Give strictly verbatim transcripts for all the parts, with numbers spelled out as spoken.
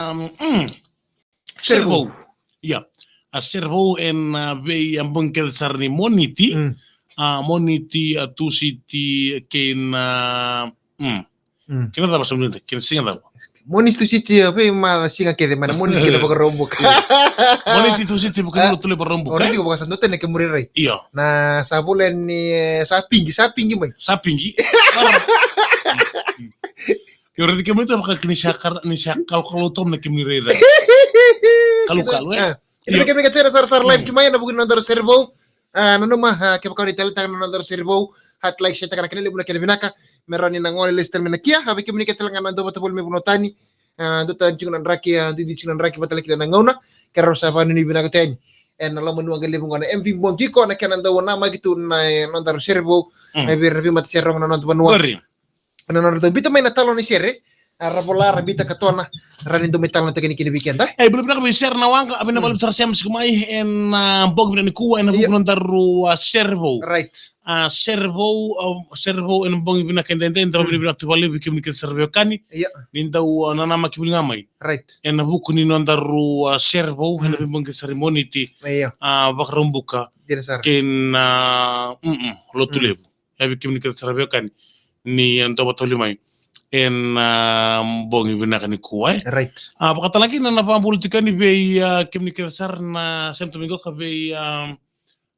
Um, mm. Serevou. Serevou. Ia. A Serevou ena, a, vei a bogi kece sara ni Moniti. Mm. A Moniti, a Tusiti, kei na, mm. Mm. Kei na cava sa mulinta, kei na siga cava? Moniti, Tusiti, a vei ma siga kece, mai na Moniti kei na Vakaraubuka. Moniti, Tusiti, Vakaraubuka, Lotulevu, Vakaraubuka. Moniti, Vakaraubuka, sa dua tani na kemu rairai. Io. Na sa vula ni, e, sa pigi, sa pigi mai. Sa pigi. Io, raici kemuni tu vaka ni sa kara, ni sa kalokalou toka na kemuni rairai. Kalokalou, e? A. Io. Kemuni kece sara, sara live tu mai ena vuku ni nodaru Serevou. A, nanuma, a, kevaka o ni taleitaka na nodaru Serevou, heart, like, share taka na kena levu na kena vinaka. Me rawa ni na gole lesu tale mai na kia, a, vei kemuni kece tale ga na dau vata voli mai vanua tani. A, dua tani tiko na draki, a, dua tiko na draki vata tale kina na gauna. Keirau sa vanuinui vinaka tu yani ena loma ni waqa levu qo na M V Bogi Iko, na kena dau namaki tu na, e, nodaru Serevou. Mm. Mai vei ira na veimatasere rogo na noda vanua. Qori. Na nodra dau biuta mai na talanoa ni sere, a, ra vola, ra biuta, katona, rawa ni dau mai talanoataki yani kina vei keda. E, bula vinaka vei Sere na waqa, a, vinaka vakalevu sara sema tiko mai ena, a, bogi vinaka nikua ena vuku ni nodaru, a, Serevou. Right. A, Serevou, a, Serevou ena bogi vinaka edaidai, da vakavinavinaka tu vakalevu vei kemuni kece sara veiwekani. Io. Ni dau, a, nanamaki voli ga mai. Right. Ena vuku ni nodaru, a, Serevou, ena veibogi kece sara ni Moniti. Io. A, Vakaraubuka. Dina sara. Kei na, mm, mm, Lotulevu. Ia vei kemuni kece sara veiwekani ni dau vata voli mai ena, a, bogi vinaka nikua, e. Right. A, vakatalega kina na vakabula tiko yani vei, a, kemuni kece sara na sema tu mai qo ka vei, a,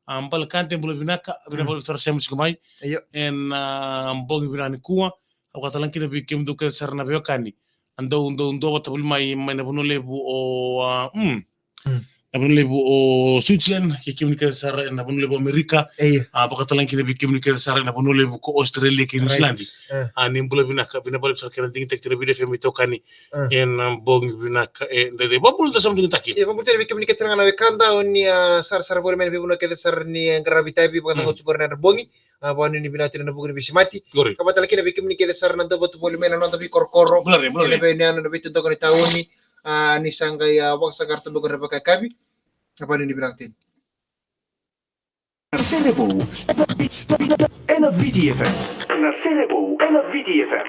a, Balekade, bula vinaka, vinaka vakalevu sara sema tiko mai. Io. Ena, a, bogi vinaka nikua. A, vakatalega kina vei kemudou kece sara na veiwekani. A dau, dau, dau vata voli mai, mai na vanua levu o, a, mm. Mm. Na vanua levu o Switzerland, kei kemuni kece sara ena vanua levu o Amerika. Io. A, vakatalega kina vei kemuni kece sara ena vanua levu ko Australia kei New Zealand. Right. A. A, ni bula vinaka, vinaka vakalevu sara kei na digitaki tiko na Viti F M itokani. A. Ena bogi vinaka edaidai. Vakabula sara sema digitaki. Io, vakabula tale vei kemuni kece sara ga na wekada, o ni, a, sarasara voli mai na veivanua kece sara ni, e, qaravi itavi, vakacagau tiko qori na yadra bogi. A, vakanuinui vinaka tiko ena vuku ni veisemati. Qori. Ka vata tale kina vei kemuni kece sara na dau vata voli mai na noda veikorokoro. Bula re, bula re. Ena veiyanuyanu, na veitudoka ni tauni. A, ni sa qai, a, vakasaqara tu mai qori na vakayakavi. A, vakanuinui vinaka tiko. Serevou ena Viti F M. Na Serevou ena Viti F M.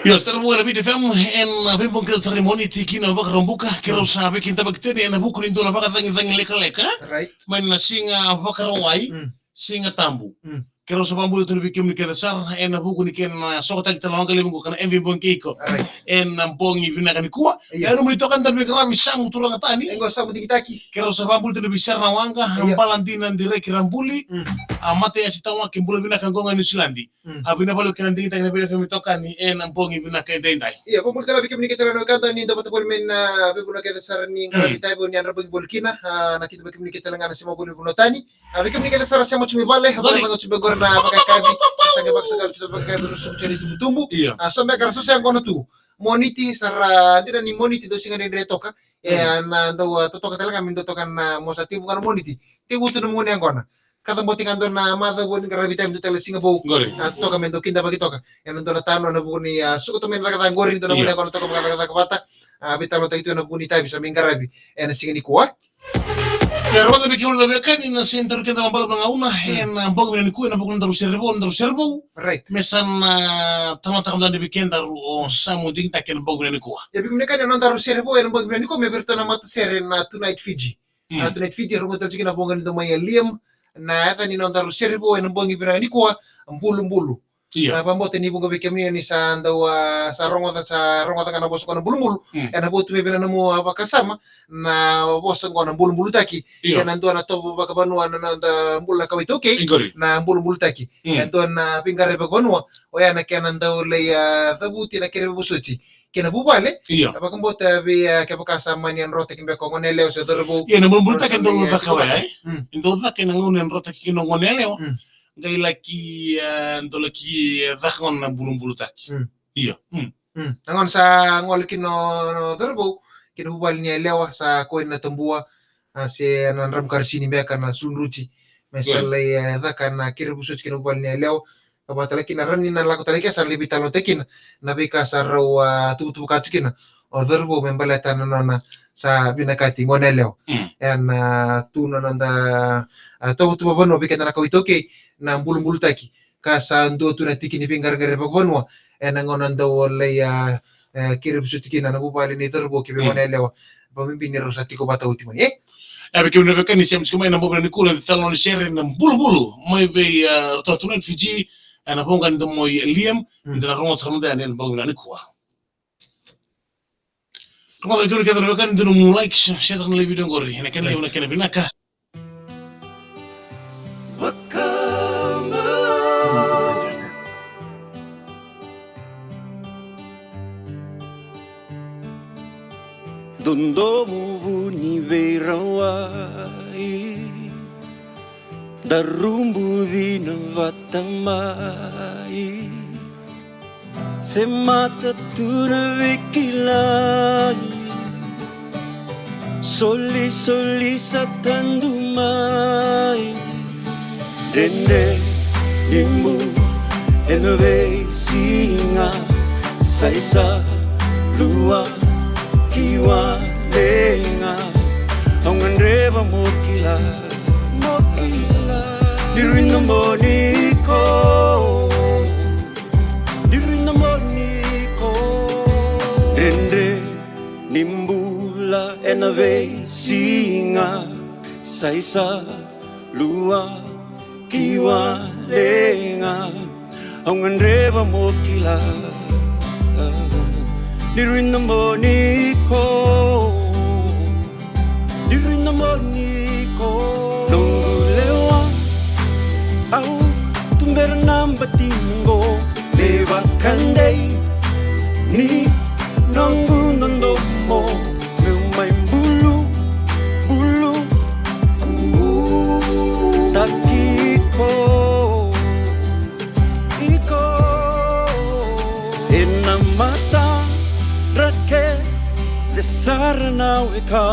Io, Serevou ena Viti F M, ena veibogi kece sara ni Moniti kina Vakaraubuka, keirau sa veikidavaki tu yani ena vuku ni dua na vakacagicagi lekaleka. Right. Mai na siga Vakarauwai. Mm. Siga Tabu. Mm. Keirau sa vakabula tu yani vei kemuni kece sara ena vuku ni kena sokotaki tale na waqa levu qo ka na M V Bogi Iko. Right. Ena bogi vinaka nikua. Io. E, nomuni itokani, daru veiqaravi Samu Turaga Tani. E qo Samu Digitaki. Keirau sa vakabula tu yani vei Sere na waqa, io, Baladina Direki Rabuli. Mm. A, Mataiasi Tawake, bula vinaka qo ga Niusiladi. Mm. A, vinaka vakalevu kina digitaki na Viti F M itokani ena bogi vinaka edaidai. Io, vakabula tale vei kemuni kece na wekada ni dau vata voli mai na veivanua kece sara ni qaravi itavi o ni yadra bogi voli kina. A, na kidavaki kemuni kece tale ga na sema voli mai vanua tani. A, vei kemuni kece sara sema tu mai vale, a, vale, vale, vale tu mai qori na vakayakavi. Sa qai vakasaqara tu na vakayakavi, ra suku tu yani itubutubu. Io. A, so beka ra so se yaqona tu. Moniti, sa ra dina ni Moniti dau siga dredre toka. E, mm, na dau, a, totoka tale ga me dau toka na, mo sa tekivu ga na Moniti. Tekivu tu na nomu gauna yaqona. Ka caboti ga dua na macawa ni qaravi itavi, dua tale na siga vou. Qori. A, toka me dau kidavaki toka ena dua na tano ena vuku ni, a, suka toka mai na cakacaka qori, dua na, io, gauna yaqona toka vakacakacaka vata. A, veitalanoataki tu ena vuku ni itavi sa mai qaravi ena siga nikua. Ia, rogoca vei kemuni na veiwekani, na sega ni tauri keda vakabalavu na gauna, mm, ena bogi vinaka nikua, ena vuku ni nodaru Serevou, nodaru Serevou. Right. Me sa na talanoataka mada vei kedaru o Samu Digitaki ena bogi vinaka nikua. Ia, vei kemuni na wekani, na nodaru Serevou ena bogi vinaka nikua, me vei iratou na matasere na Tonight Fiji. Mm. A, Tonight Fiji, rogoci tale tiko na voqa ni domoi, a, Liam, na yaca ni nodaru Serevou ena bogi vinaka nikua, Bulubulu. Io. A, vakabauta ni vuqa vei kemuni ni sa dau, a, sa rogoca, sa rogoca ga na vosa qo na bulubulu. Mm. Ena votu mai vei na nomu, a, vakasama na vosa qo na bulubulutaki. Io. Kena dua na tovo vakavanua na noda bula na kawa iTaukei. Qori. Na bulubulutaki. Mm. E dua na veiqaravi vakavanua, oya na kena dau lai, a, cavuti na kere veivosoti kei na vuvale. Io. E vakabauta vei, a, kevaka sa mani yadrotaki beka o goneyalewa se cauravou. Io, na bulubulutaki e dau caka oya, e? Mm. E dau caka ena gauna e yadrotaki kina o goneyalewa. Mm. Qai laki, e, dau laki, e, caka gona na bulubulutaki. Mm. Io. Mm. Mm. Na gauna sa gole kina o, o cauravou kei na vuvale ni yalewa, sa koi na tabua, a, se na dramu karisini beka, na suludruti. Me sa lai, e, caka na kere veivosoti kei na vuvale ni yalewa. Ka vaka tale kina, rawa ni na lako tale kina, sa lai veitalanoataki kina na veika sa rau, a, tuvatuva ka tu kina o cauravou me baleta na nona sa vinakati goneyalewa. Mm. Ena, a, tu na noda, a, tuvatuva vanua vei keda na kawa iTaukei, na bulubulutaki. Ka sa dua tu na tiki ni veiqaraqaravi vakavanua ena gauna dau lai, a, e, kei ira vosoti kina na vuvale ni cauravou kei vei goneyalewa. Vakabibi ni rau sa tiko vata oti mai, e? E, vei kemuni na veiwekani sema tiko mai ena bogi vinaka nikua, na italanoa ni sere na bulubulu mai vei, e, Ratu Tuna Fiji, ena voqa ni domo i Liam, eda na rogoca sara mada yani ena bogi vinaka nikua. Rogoca vei kemuni kece na veiwekani, dua nomu like, share taka na live video qori, ena kena levu na kena vinaka. Vakama. Dodomo vu ni veirawai, darubuci na vata mai. Se mata tu na veikilai, solisoli sa tadu mai. Dredre ni bula ena veisiga, sa isa lua ki walega. Au gadreva mo kila, mo kila, ni rui na boni ko. Ni rui na boni ko. Dredre ni bula ena veisiga, sa isa lua ki walega. Au gadreva mo kila, ni rui na boni ko. Ni rui na boni ko. Noqu lewa, au tubera na bati qo. Me vakadei ni noqu dodomo, meu mai bulu, bulu taki iko. Iko. Ena mata rake de sara na weka,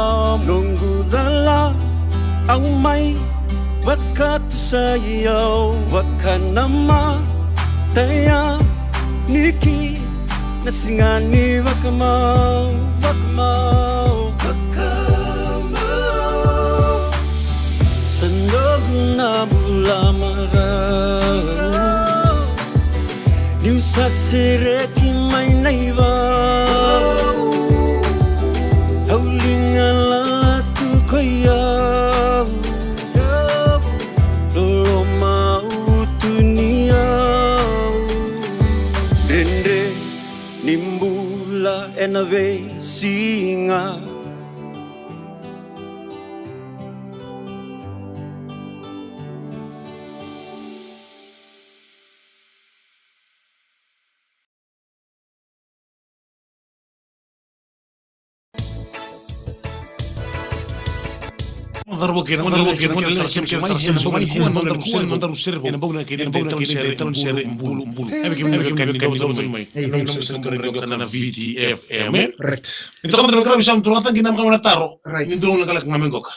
noqu cala au mai vakatusai au, vakanamata yani ki na siga ni vakamau, vakamau, vakamau. Sa noqu na bula marau, niu sa sereki mai na ivau. Au liga lala tu koi au, loloma au tu ni au. Dredre ni bula ena veisiga. Right. Ni toka mada na karavi sa muturaka taqi na makawa na taro. Right. Ni dua na kalaka ga me qoka.